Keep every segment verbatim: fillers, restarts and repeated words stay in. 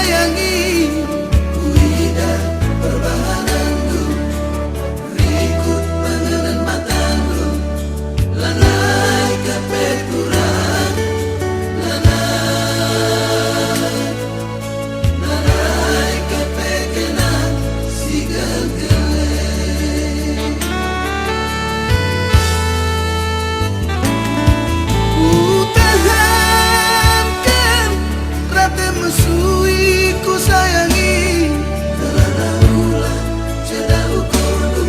Sayangi, kuidah perbahanenndu, rikut panganen matandu, lanai ka pe kurang, lanai, lanai ka pe kena si gelgel. Kutahanken rate mesui kusayangi, kerana ula ceda ukurdu,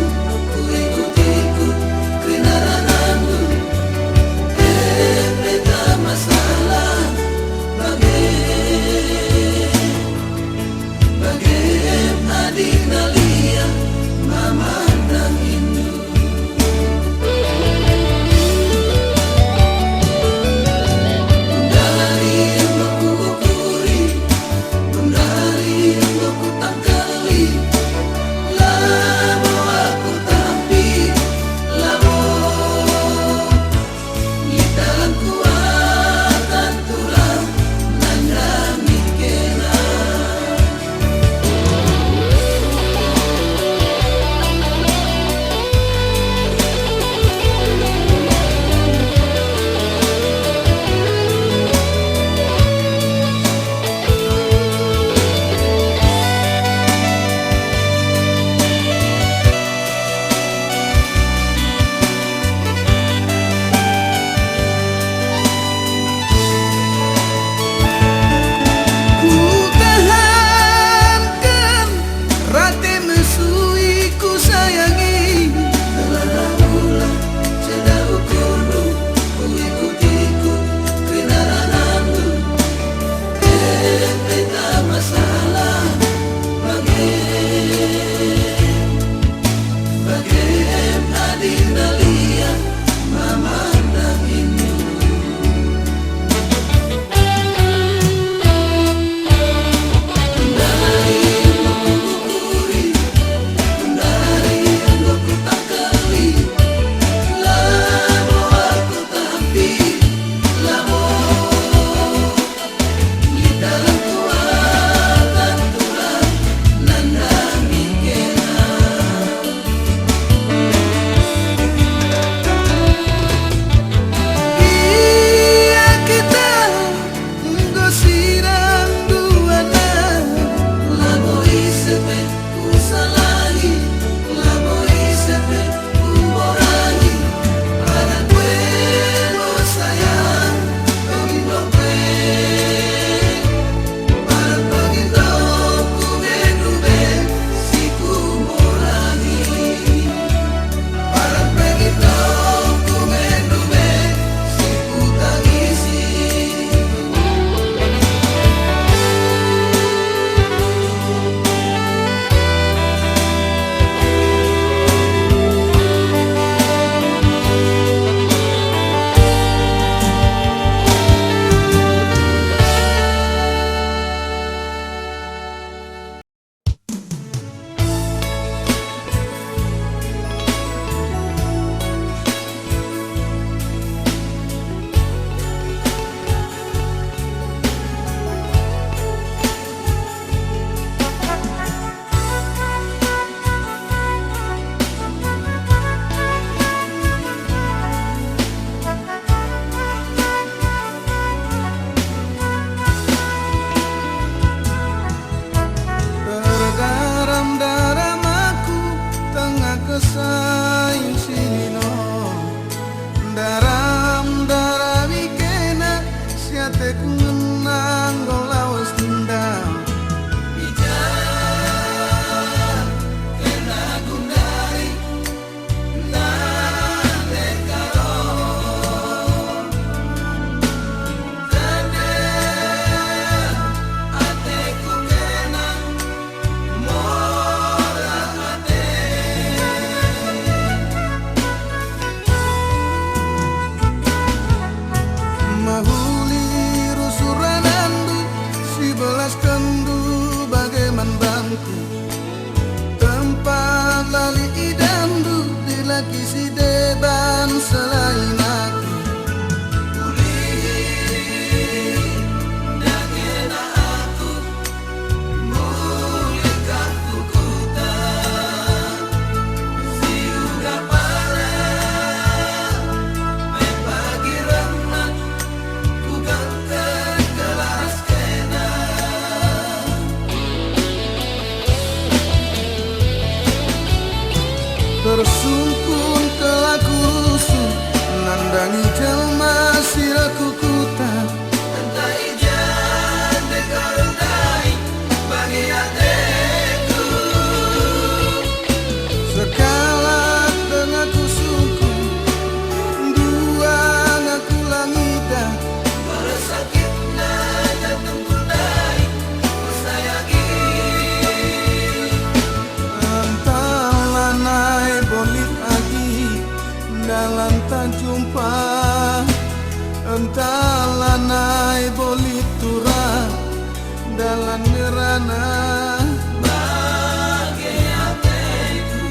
kuikut-ikut kerina ranahdu, e pe tak masalah. Bage, bage adina lia mama nang indu. Kutahanken rate mesui kusayangi, kerana ula ceda ukurdu, kuikut-ikut kerina ranahdu, e pe tak masalah. Bage, bage adina lia mama nang indu. Enggo sirang duana, labo ise pe kusalahi, labo ise pe kuborangi. Padan kue mo sayang, pemindo kue. Padan pemindo ku ngendu be si kuborangi. Ergaram-daram aku tengah kesah si lino. Ndaram-ndarami kena si ateku ngena enggo lawes ndendam. I ja kena gundari. Nandangi jelma si reh ku kuta. Ntah i ja nde kal ndai bagi ateku. Sekalak denga ku sungkun, dua nga ku la ngidah. Meresa sakitna jantungku ndai, kusayangi. Ntah lanai bo lit agi, dalan ta jumpa. Ntah lanai bo lit turah, dalan ngerana. Bage ateku.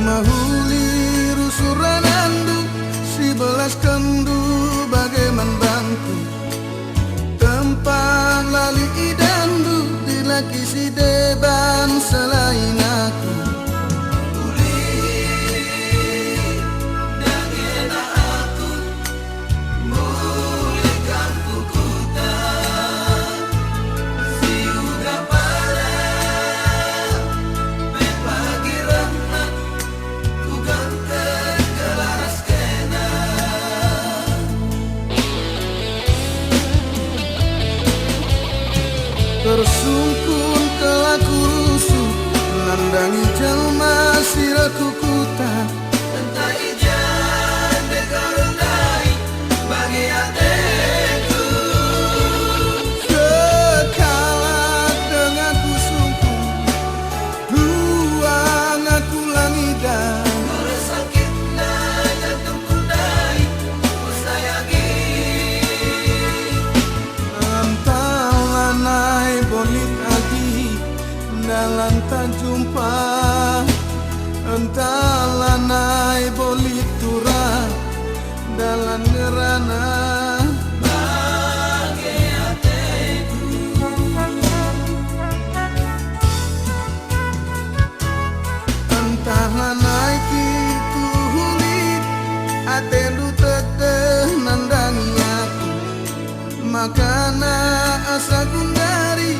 Mehuli rusur ranandu, si belaskenndu bage man bangku. Tempat la lit idahndu, dilaki si deban selain aku. Uli dage aku, mulih kam ku kuta, si uga pala, pe pagi rehna, kuganti gelar ras kena. Tersungkun kal aku rusuh, nandangi jelma si reh ku kuta. Ntah i ja nde kal ndai bagi ateku. Sekalak denga ku sungkun, dua nga ku la ngidah. Meresa sakitna jantungku ndai, kusayangi. Ntah lanai bo lit agi, dalan ta jumpa. Ntah lanai bo lit turah, dalan ngerana. Bage ateku. Ntah lanai kin kuhulit, atendu tedeh nandangi aku. Makana asa gundari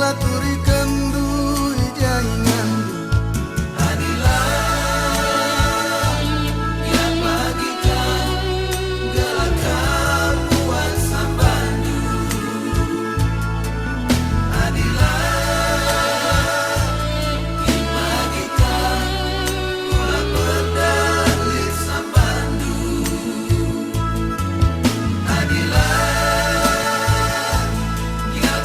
la turikenndu i ja inganndu. Adilah, ya pagi kam, gelah kam buat sambandu. Adilah, ya pagi kam, kula pedalih sambandu. Adilah, ya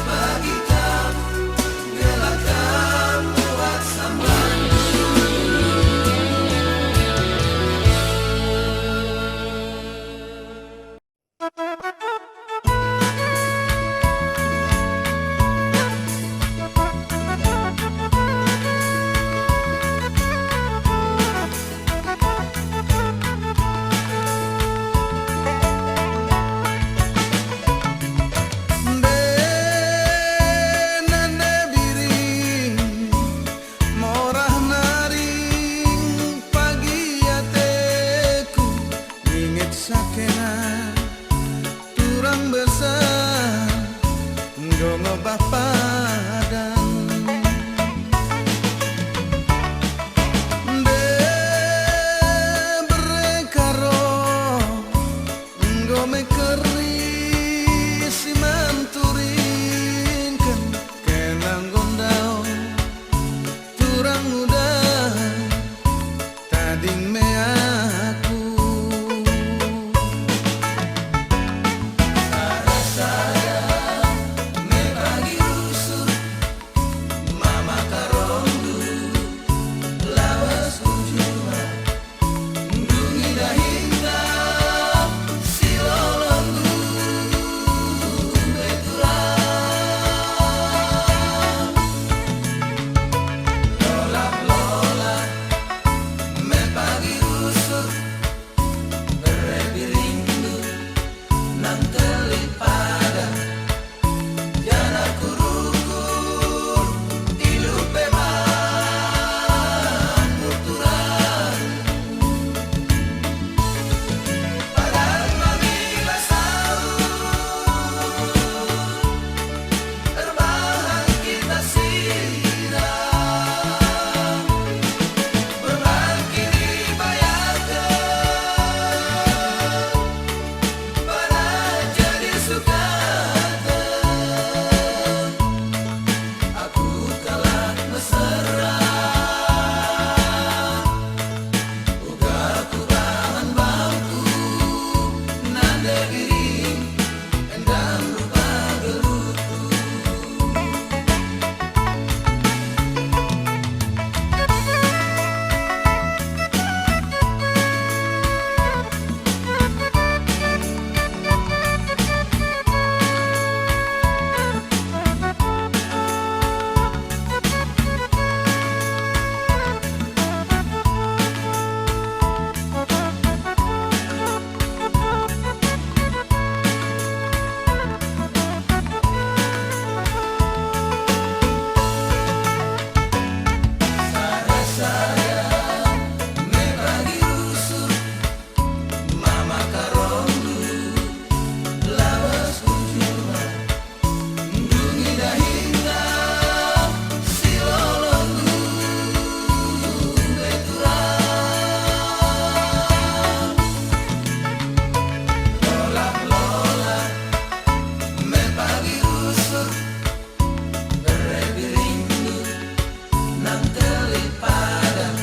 Telit padan,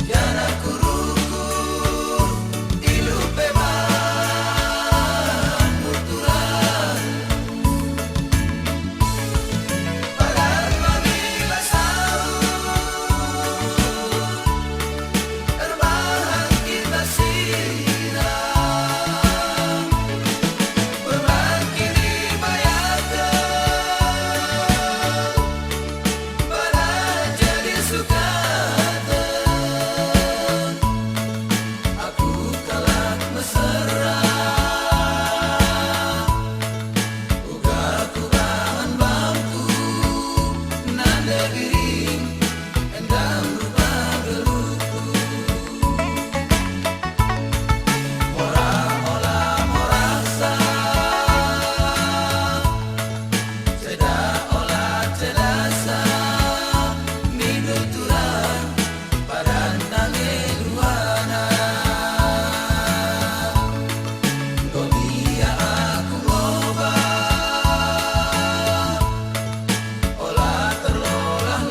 janah kurukur iluh pe bandu turang. Padan mami la saut, erbahan kita sirang. Perbahan kini bayaken, badan jadi sukaten. Aku kalak mesera, uga kubahan bangku, nande biring, endang rupa geluhku. Mora ola morasa, ceda ola cedasa, mindo turang, padan tange duana. Enggo gia aku ngoba, ola terlolah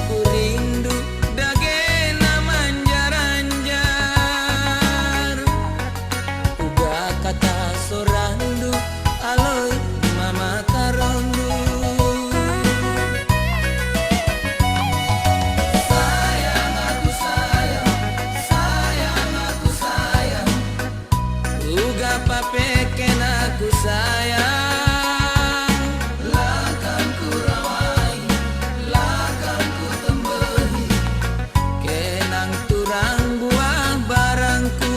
Kurindu dagena manjar-anjar, uga kata sorandu aloi mama karondu. Sayang aku sayang, sayang aku sayang, uga papeken aku sayang. La kam kurawai, la kam kutembehi, kenang turang buah barangku.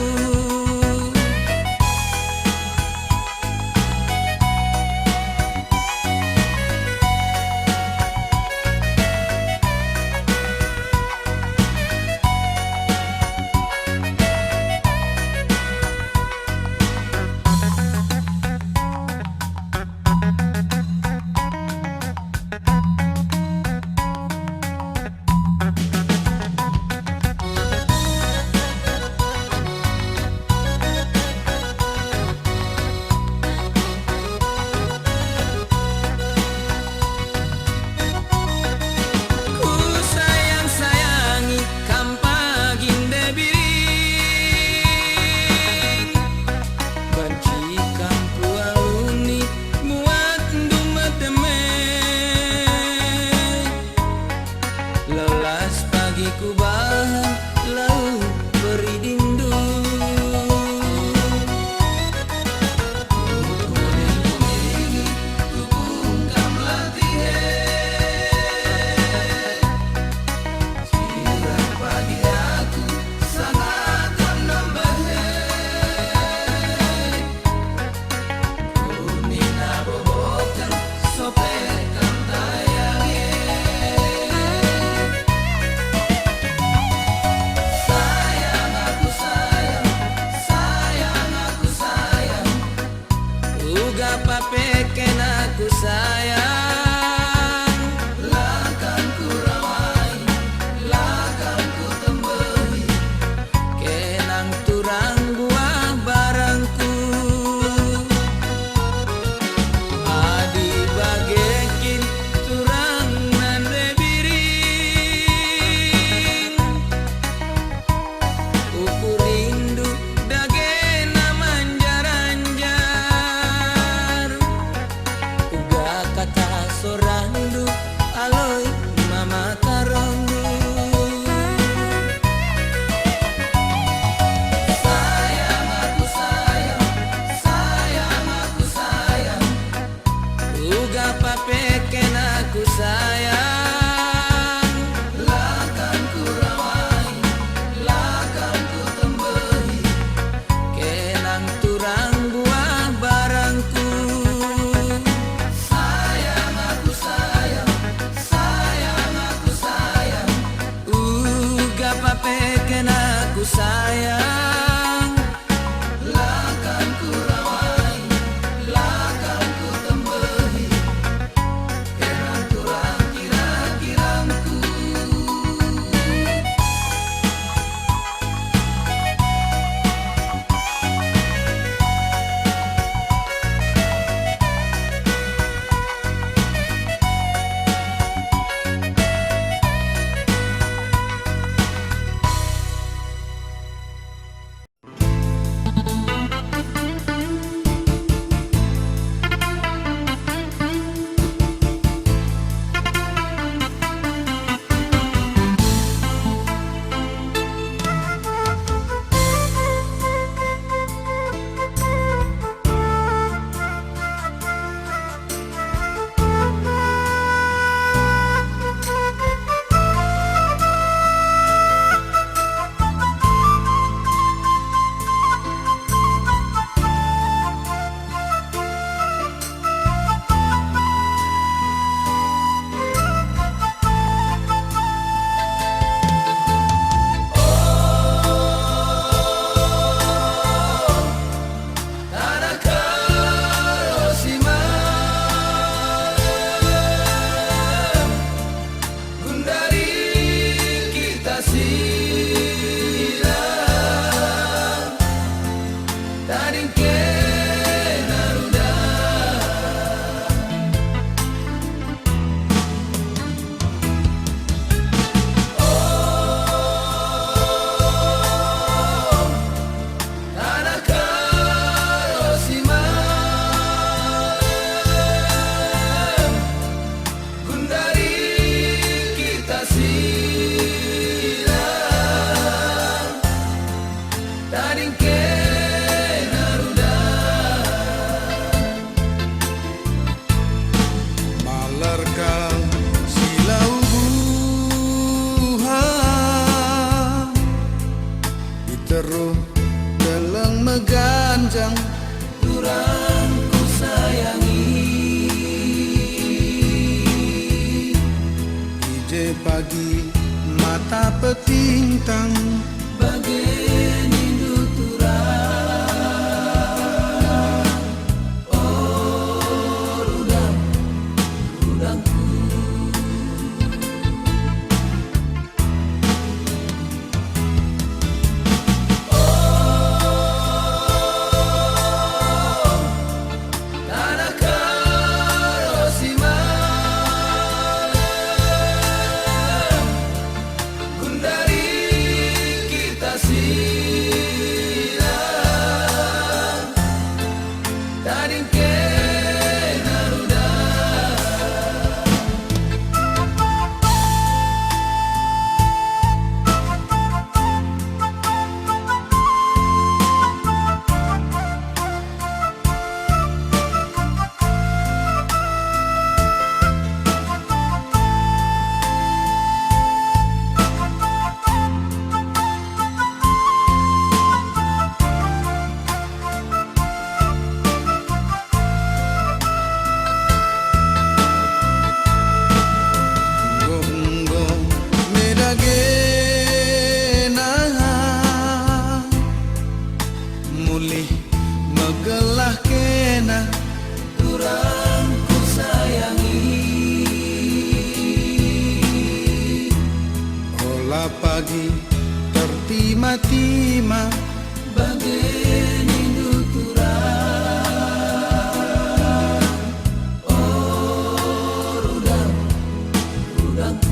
Kusayang-sayangi kam pagi nde biring, banci kam kualuni muatndu medem e. Lau las pagi kubahan lau peridindu. Uga papeken aku sayang. La kam kurawai, la kam kutembehi, kenang turang buah barangku. Adi bage kin turang nande biring, ukurindu dagena manjar-anjar. Uga kata sorandu aloi mama karondu. Sayang aku sayang, sayang aku sayang, uga papeken aku sayang. La kam kurawai, la kam kutembehi, kenang turang buah barangku. Sayang aku sayang, sayang aku sayang, uga papeken aku sayang. La kam kurawai, la kam kutembehi, kenang turang kira-kirangku. Tapetintang bage nindu turang, o rudang, rudangku. Enggo-enggo me dage nanga, mulih megelah kena turang kusayangi. Ola pagi tertima-tima bage nindu turang, o rudang, rudangku.